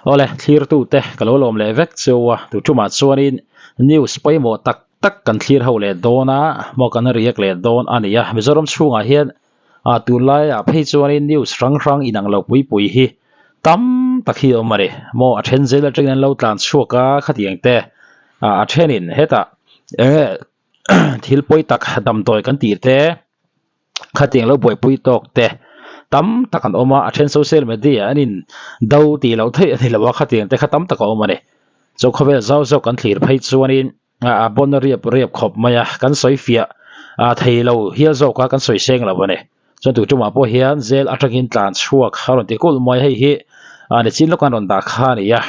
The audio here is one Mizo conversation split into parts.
Awle, thlirtute ka lo lawm leh vek cheu a, tu tumah chuanin news pawimawh tak tak kan thlir ho leh dawn a, maw kan react leh dawn a ni a. Mizoram chhungah hian ah tunlaiah phei chuanin news hrang hrang inang lo pui pui hi tam tak hi a awm a ni. Maw a then zel atangin an lo tlan chhuak a, khatiang te ah a thenin hetah eng nge thil pawi tak damdawi kan tih te, Khatiang lo buaipui tawk te tam tak an awm a, a then social media an in do tih loh theih a ni lo a, khatiang te kha tam tak a awm a ni. Chu khawvel zau zawk kan thlir phei chuanin a pawn a riap riap khawp mai a, kan sawi fiah a thei lo hial zawk a, kan sawi seng lo a ni. Chuan tu tumah pawh hian zel atangin tlan chhuak a rawn ti kulh mai, hei hi a nichin lawk an rawn dah kha a ni a,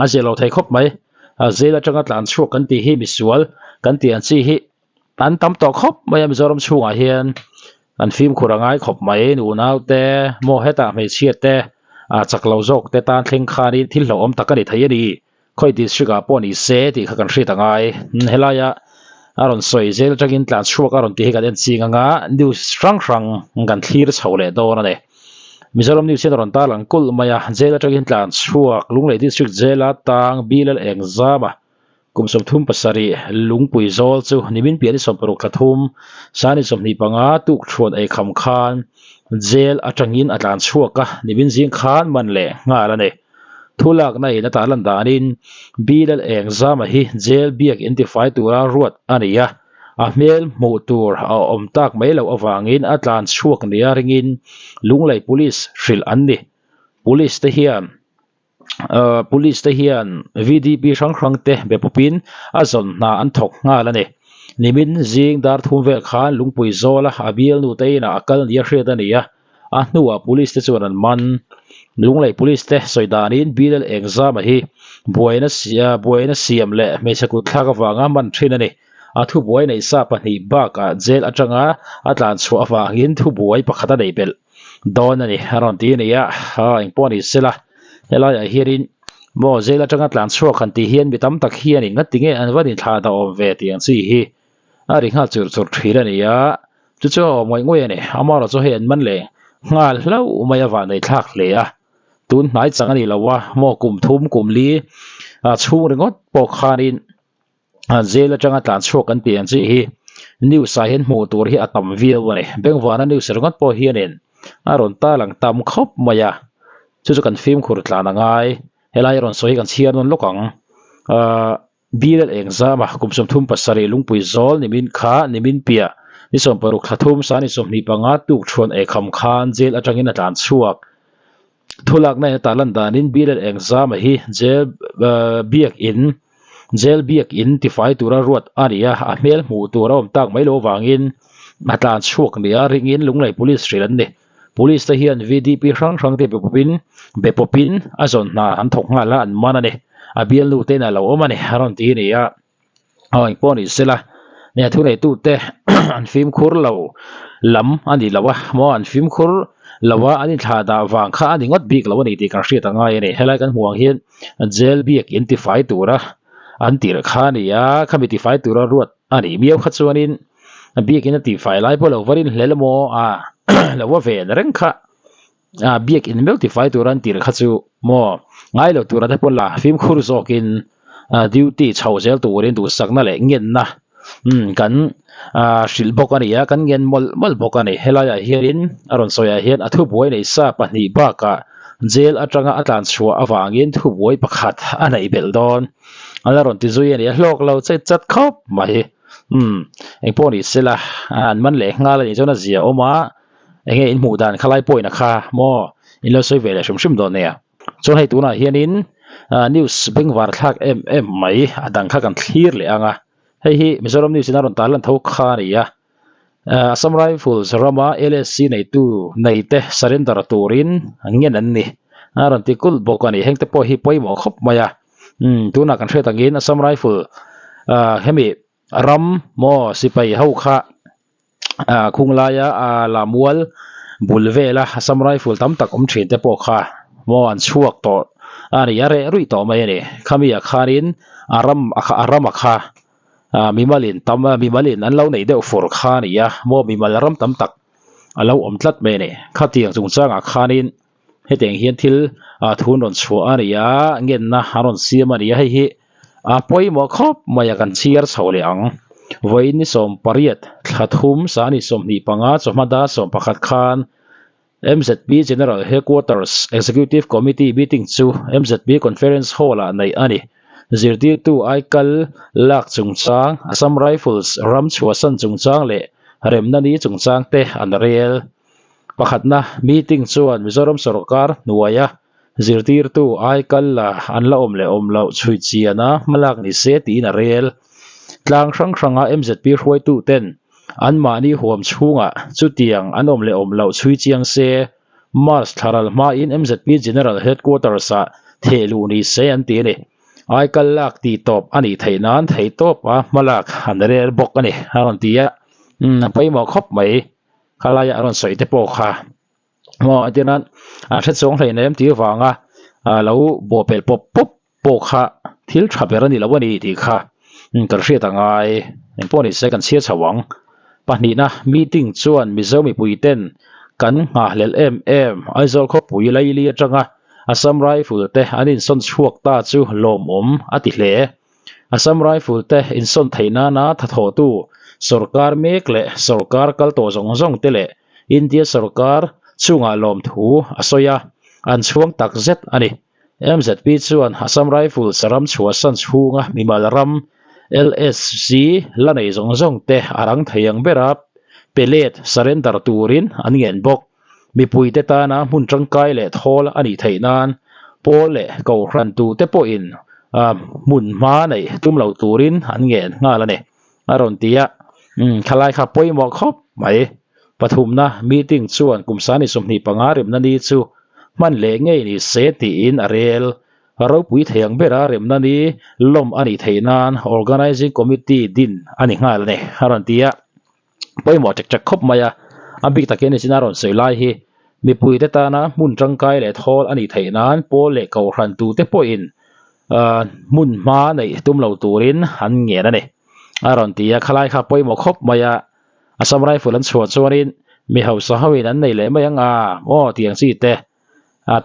a zia lo thei khawp mai. Zel atanga tlan chhuak kan tih hi misual kan tih ang chi hi An tam tawh khawp mai a Mizoram chhungah hian an fimkhur a ngai khawp mai nunau te maw hetah hmeichhia te ah chak lo zawk te tan thleng khanin thil hlauhawm tak a ni thei a ni khawi district ah pawh ni se tih kha kan hriat a ngai helaia a rawn sawi zel atangin tlan chhuak a rawn tih hi kan en ching anga news hrang hrang kan thlir chho leh dawn a ni Mizoram news hian a rawn tarlang kulh mai a jail atangin tlan chhuak Lunglei district jail a tang Bilal Engzama Kum 37 Lungpui zawl chu nimin pian i 60 thla thum, Sani 25 tuk thuan ei kham khan jail atangin a tlan chhuak a, nimin zing khan man leh nghal a ni. Thu lakna in a tarlan danin Bilal eng zama hi jail biak intifai tura ruat a ni a, a hmel hmuh tur a awm tak mai loh avangin a tlan chhuak nia ringin Lunglei Police hrilh an ni. Police te hian. Ahh police te hian VDP hrang hrang te be pawpin a zawn hna an thawk nghal a ni. Nimin zing dar thum vel khan Lungpui zawla a bialnu te inah a kal nia hriat a ni a, a hnuah police te chuan an man. Lunglei police te sawi danin Bilal Engzama hi buaina buaina siam leh hmeichhe kut thlak avanga man thin a ni. A thubuai neih sa pahnih bakah jail atanga a tlan chhuah avangin thubuai pakhat a neih belh. Dawn a ni a rawn ti a ni a, engpawh ni sela helaiah hianin maw jail atanga tlan chhuak han tih hian mi tam tak hianin nga tinge an va inthlah dah awm ve tih ang chi hi a ri nghal chur chur thin a ni a, chu chu a awm ngawih ngawih a ni, amaherawhchu chu hei an man leh nghal hlauh mai a vah nei thlak hle a, tun hnai chang a ni lo a, maw kum thum kum li chhung ringawt pawh khanin. Jail atanga tlan chhuak kan tih ang chi hi news ah hian hmuh tur hi a tam viau a ni. Bengvana news ringawt pawh hianin a rawn tarlang tam khawp mai a, chu chu kan fimkhur tlan a ngai. Helai a rawn sawi hi kan chhiar nawn lawk ang. Ahh Bill Engzama kum 37 Lungpui zawl nimin kha nimin piah ni 16 thla thum sani 25 tuk thuan eikham khan jail atangin a tlan chhuak. Thulakna in a tarlan danin Bill Engzama hi jail biakin Jail biak in tifai tura ruat a ni a, a hmel hmuh tur a awm tak mai lo avangin a tlan chhuak nia ringin Lunglei Police hrilh an ni. Police te hian VDP hrang hrang te bepawpin bepawpin a zawn hna an thawk nghal a, an man a ni. A bialnu te inah lo awm a ni a rawn ti a ni a, aw engpawh ni sela nia thuneitute an fimkhur lo lam a ni lo a, maw an fimkhur lo a an inthlah dah vang kha a ni ngawt bik lo a ni tih kan hriat a ngai a ni. Helai kan hmuh ang hian Jail biak in tifai tura an tirh kha a ni a, khami tifai tura ruat a nih miau kha chuanin biak in a tifai lai pawh lo va rin hlel emaw a lo va ven reng kha a biak in meuh tifai tura an tirh kha chu maw ngai lo tura te pawh la fimkhur zawkin duty chho zel turin duhsakna leh ngenna kan hrilh bawk a ni a, kan ngen mawlh mawlh bawk a ni. Helaiah hianin a rawn sawiah hian a thubuai nei sa pahnih bakah jail atanga a tlan chhuah avangin thubuai pakhat a neih belh dawn a la rawn ti zui a ni. A hlawk lo chet chat khawp mai. Umm engpawh ni sela an man leh nghal a nih chuan a zia awm a, enge in hmuh dan khalai pawhin a kha maw in lo sawi ve leh hrim hrim dawn nia. Chuan hei tunah hianin news bengvar thlak em em mai a dang kha kan thlir leh ang a, hei hi Mizoram news in a rawn tarlan tho kha a ni a, Assam Rifles rama LSC neitu nei te surrender turin ngen an ni a rawn ti kulh bawk a ni, heng te pawh hi pawimawh khawp mai a, tunah kan hriat angin Assam Rifle hemi ram maw sipai ho kha khung laia Lamual bul vela Assam Rifle tam tak awm thin te pawh kha maw an chhuak tawh a ni a reh ruih tawh mai a ni. Khami ah khanin a ram a ram a kha mimalin tam mimalin an lo neih deuh fur kha a ni a maw mimal ram tam tak a lo awm tlat mai a ni. Khatiang chungchangah khanin hetiang hian thil ah thu an rawn chhuah a ni a, ngenna an rawn siam a ni a, hei hi a pawimawh khawp mai a kan chhiar chho leh ang. Vawiin ni 18 thla thum sani 25 chawhma dar 11 khan MZP General Headquarters Executive Committee meeting chu MZP Conference Hall-ah neih a ni. Zirtirtu aikal lak chungchang, Assam Rifles ram chhuahsan chungchang leh remna ni chungchang te an rel. Pakhatna meeting chuan Mizoram sorkar hnuaia zirtirtu aikal la an la awm leh awm loh chhui chiana hmalak ni se tiin a rel. Tlang hrang hranga MZP hruaituten anmahni huam chhungah chutiang an awm leh awm loh chhui chiang se, March thla ral hmain MZP General Headquarters-ah theh luh ni se an ti a ni. Aikal lak tih tawp a nih theih nan theihtawpa hmalak an rel bawk a ni a rawn ti a, a pawimawh khawp mai. Khalaia a rawn sawi te pawh kha maw a tirnan a hre chuang hlein em tih avanga lo bawhpelh pawp pawp pawh kha thil tha ber a ni lo a ni tih kha kan hriat a ngai engpawh ni se kan chhiar chho ang. Pahnihna meeting chuan Mizo mipui ten kan nghahhlelh em em Aizawl khawpui Laili atanga Assam Rifle te an insawn chhuak ta chu lawmawm a ti hle. Assam Rifle te insawn theih nana thathawhtu sorkar mek leh sorkar kal tawh zawng zawng te leh India sorkar chungah lawmthu a sawi a, an chhuang tak zet a ni. MZP chuan Assam Rifles ram chhuahsan chhunga mimal ram LSC la nei zawng zawng te a rang thei ang bera pe let, surrender, turin an ngen bawk. Mipuite tana hmun tangkai leh thawl a nih theih nan pawl leh kohhran tute pawhin hmun hma neih tum lo turin an ngen nghal a ni, a rawn ti a. Thalai kha pawimawh khawp mai. Pathumna meeting chuan kum sani 25 remna ni chu hman leh ngei ni se tiin a rel. Ropui thei ang bera remna ni lawm a nih theih nan Organising Committee din a ni nghal a ni, a rawn ti a. Pawimawh ṭek ṭek khawp mai a, a bik takin ni china rawn sawi lai hi mipuite tana hmun ṭangkai leh thawl a nih theih nan pawl leh kohhran tute pawhin hmun hma neih tum lo turin an ngen a ni. A rawn ti a, khalai kha pawimawh khawp mai a, Assam Rifle an chhuah chuanin mi hausa hoin an nei leh mai ang a, aw tiang chi te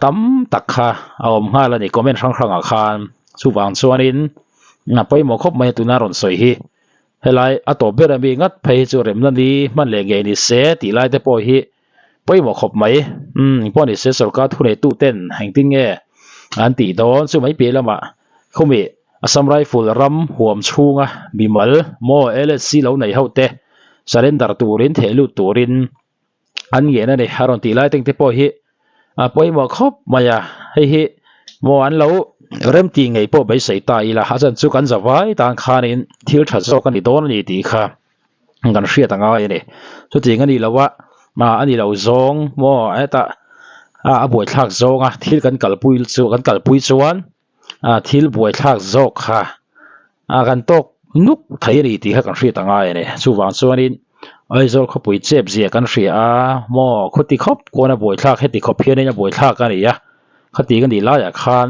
tam tak kha a awm nghal a ni comment hrang hrangah khan chuvang chuanin a pawimawh khawp mai a tuna rawn sawi hi. Helai a tawp ber ami ngat phei hi chu remna ni hman leh ngei ni se tih lai te pawh hi pawimawh khawp mai. Umm pawh ni se sorkar thuneitu ten engtin nge an tih dawn chu mai piah lamah khumi Assam Rifle ram huam chhunga mimal maw LSC lo nei ho te surrender turin theh lut turin an ngen a ni a rawn tih lai teng te pawh hi a pawimawh khawp mai a hei hi maw an lo remti ngei pawh beisei ta ila a chan chu kan za vai tan khanin thil tha zawk a ni dawn a ni tih kha kan hriat a ngai a ni chutiang a nih loh a a ni lo zawng maw hetah a buaithlak zawnga thil kan kalpui chu kan kalpui chuan. ah thil buaithlak zawk kha ah kan tawk nuk thei a ni tih kha kan hriat a ngai a ni chuvang chuanin Aizawl khawpui chep zia kan hria a maw khawti khawp kuan a buaithlak heti khawp hianin a buaithlak a ni a khati ka nih laiah khan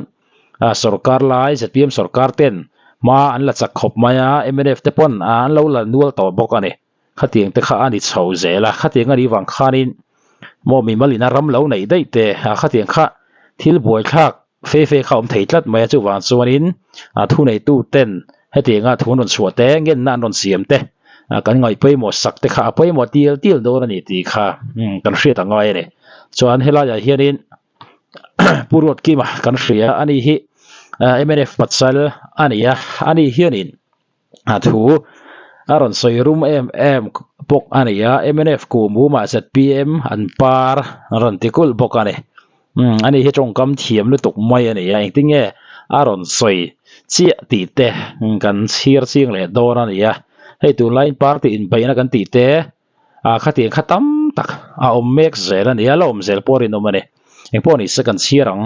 ah sorkar lai zpm sorkar ten hma an la chak khawp mai a mnf te pawn an lo la nual tawh bawk a ni. Khatiang te kha a ni chho zel a, khatiang a nih vang khanin maw mimal ina ram lo neih daih te a khatiang kha thil buaithlak fe fe kha a awm thei tlat mai a, chuvang chuanin a thuneitu ten hetianga thu an rawn chhuah te ngenna an rawn siam te kan ngaih pawimawh sak te kha a pawimawh tial tial dawn a ni tih kha kan hriat a ngai a ni. Chuan helaiah hianin Pu Ruatkima kan hria a ni hi mnf pasal a ni a, ani hianin A thu a rawn sawi rum em em bawk a ni a, mnf kuhmumah zpm an par a rawn ti kulh bawk a ni. Umm ani hi tawngkam thiam lutuk mai a ni a, engtin nge a rawn sawi chiah tih te kan chhiar chiang leh dawn a ni a, hei tunlaiin party inbeihna kan tih te ah khatiang kha tam tak a awm mek zel a ni a, la awm zel pawh a rinawm a ni. Engpawh ni se kan chhiar ang.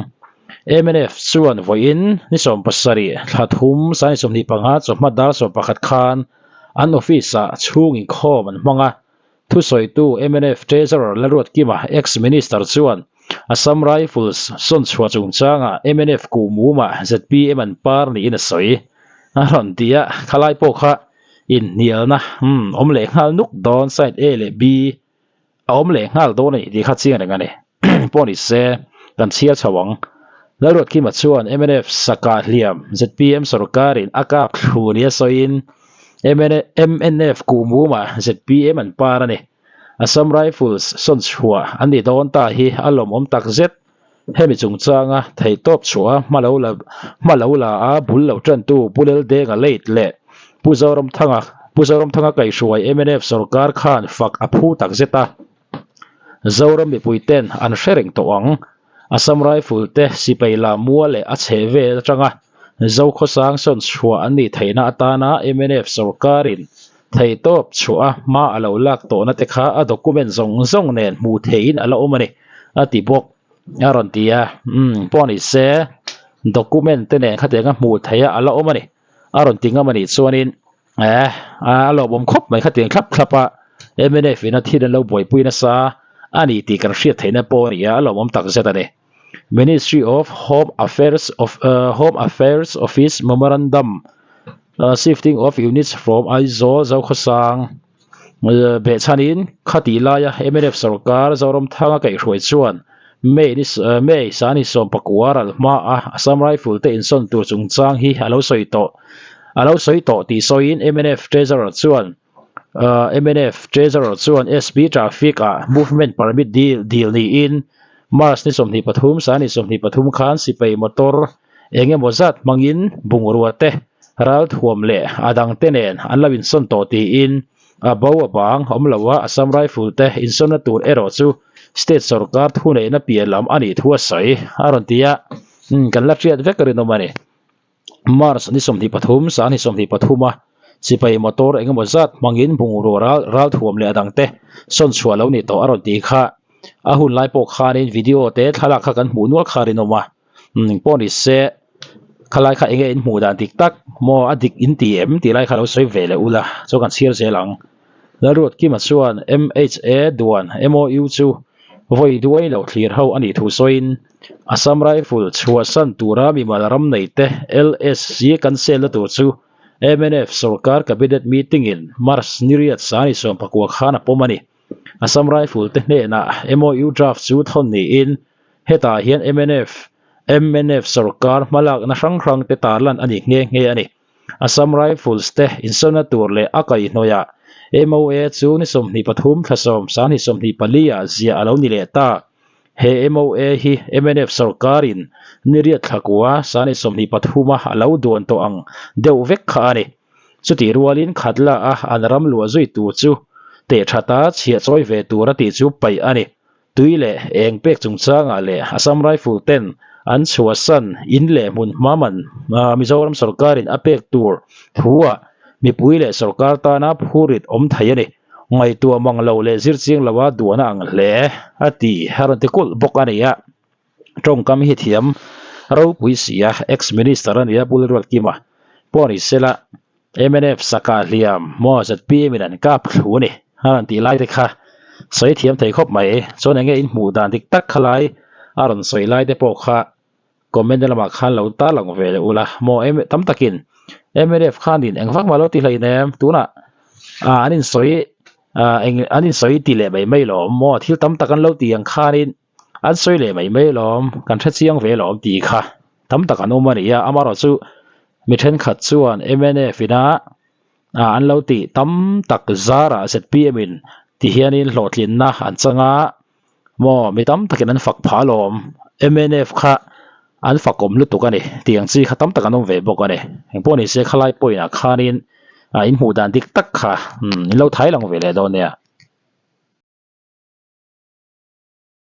Mnf chuan vawiin ni 70 thla thum sai 25 chawhma dar 11 khan an office ah chhung inkhawm an hmang a. Thusawitu mnf Treasurer Lalruatkima ex-minister chuan Assam Rifles sawn chhuah chungchangah mnf kuhmumah zpm an par niin a sawi. A rawn ti a, khalai pawh kha Inhnialna, umm, awm leh nghal nuk dawn, side A leh B a awm leh nghal dawn a ni tih kha chiang reng a ni. Pawh ni se, kan chhiar chho ang. Lalruatkima chuan mnf sakah hliam zpm sorkarin a kap thlu nia sawiin mnf kuhmumah zpm an par a ni. Assam Rifles sawn chhuah an ni dawn ta hi a lawmawm tak zet. Hemi chungchanga theihtawp chhuah a hma lo la hma lo la a bul lo tantu Pu Leldenga late leh Pu Zoramthanga Pu Zoramthanga kaihhruai mnf sorkar khan fak a phu tak zet a. Zoram mipui ten an hre reng tawh ang. Assam Rifle te sipai la mua leh a chheh vel atanga Zokhawsang sawn chhuah an nih theihna atana mnf sorkarin theihtawp chhuah a hma a lo lak tawhna te kha a document zawng zawng nen hmuh theihin a la awm a ni, a ti bawk. A rawn ti a, Umm, pawh ni se, document te nen khatianga hmuh theih a la awm a ni, a rawn ti ngam a nih chuanin Eh, a lawmawm khawp mai khatiang thlap thlap a, mnf in a thil an lo buaipui nasa a ni tih kan hriat theihna pawh a ni a, a lawmawm tak zet a ni. Ministry of Home Affairs of Home Affairs Office Memorandum Shifting of Units from Aizawl Zokhawsang Behchhanin khatih laia mnf sorkar Zoramthanga kaihhruai chuan May ni May sani sawmpakua ral hmaa Assam Rifle te insawn tur chungchang hi a lo sawi tawh a lo sawi tawh tih sawiin mnf Treasurer chuan mnf Treasurer chuan SP Traffic ah movement permit dil dil niin March ni 23 sani 23 khan sipai motor eng emaw zat hmangin bungrua te ralthuam leh a dangte nen an lo insawn tawh tiin a bo a bang awm lo a, Assam Rifle te insawnna tur erawh chu state sorkar thuneihna piah lam a nih thu a sawi a rawn ti a, umm kan la hriat vek rinawm a ni. March ni 23, sangni 23 a sipai motor eng emaw zat hmangin bungrua ral ralthuam leh a dangte sawn chhuah lo ni tawh a rawn ti kha. A hun lai pawh khanin video te thlalak kha kan hmuh nual kha rinawm a. Umm pawh ni se khalai kha enge in hmuh dan dik tak maw a dik in ti em tih lai kha lo sawi ve leh ula chu kan chhiar zel ang. Lalruatkima chuan MHA duan MOU chu vawi duai lo thlir ho a nih thu sawiin Assam Rifle chhuahsan tura mimal ram neite LSC cancel na tur chu mnf sorkar cabinet meeting in March ni riat sani sawmpakua khan a pawm a ni. Assam Rifle te hnenah MOU draft chu thawn niin hetah hian mnf mnf sorkar hmalakna hrang hrang te tarlan a ni nghe nghe a ni. Assam Rifles te insawnna tur leh a kaihhnawihah MOA chu ni 23 thla sawm sanghnih 24 ah ziah a lo ni leh ta. He MOA hi mnf sorkarin ni riat thla kua sanghnih 23 a a lo duan tawh ang deuh vek kha a ni. Chutih rualin Khatla a an ram luah zui tur chu teh thata chhiah chawi ve tur a tih chu paih a ni. Tui leh eng pek chungchangah leh Assam Rifle ten an chhuahsan in leh hmun hma man Mizoram sorkarin a pek tur thuah mipui leh sorkar tana phurit awm thei a ni. Ngaihtuah mang lo leh zir chiang loa duan a ang hle a ti a rawn ti kulh bawk a ni a. Tawngkam hi thiam ropui si a, ex minister a nia Pu Lalruatkima pawh ni sela mnf saka hliam maw zpm in an kap thlu a ni a rawn tih lai te kha sawi thiam thei khawp mai chuan enge in hmuh dan dik tak kha lai a rawn sawi lai te pawh kha comment na lamah khan lo tarlang ve leh ula maw tam takin mnf khanin engvak mah lo ti hleinem tunah an insawi eng an insawi ti leh mai mai lawm maw thil tam tak an lo ti ang khanin. An sawi leh mai mai alawm, kan hre chiang ve alawm tih kha tam tak an awm a ni a, amaherawhchu mi thenkhat chuan mnf ina an lo tih tam tak zarah zpm in ti hianin hlawhtlinna an chang a, maw mi tam takin an fak phah alawm, mnf kha an fakawm lutuk a ni tih ang chi kha tam tak an awm ve bawk a ni. Engpawh nise khalai point ah khanin in hmuh dan dik tak kha in lo thai lang ve leh dawn nia.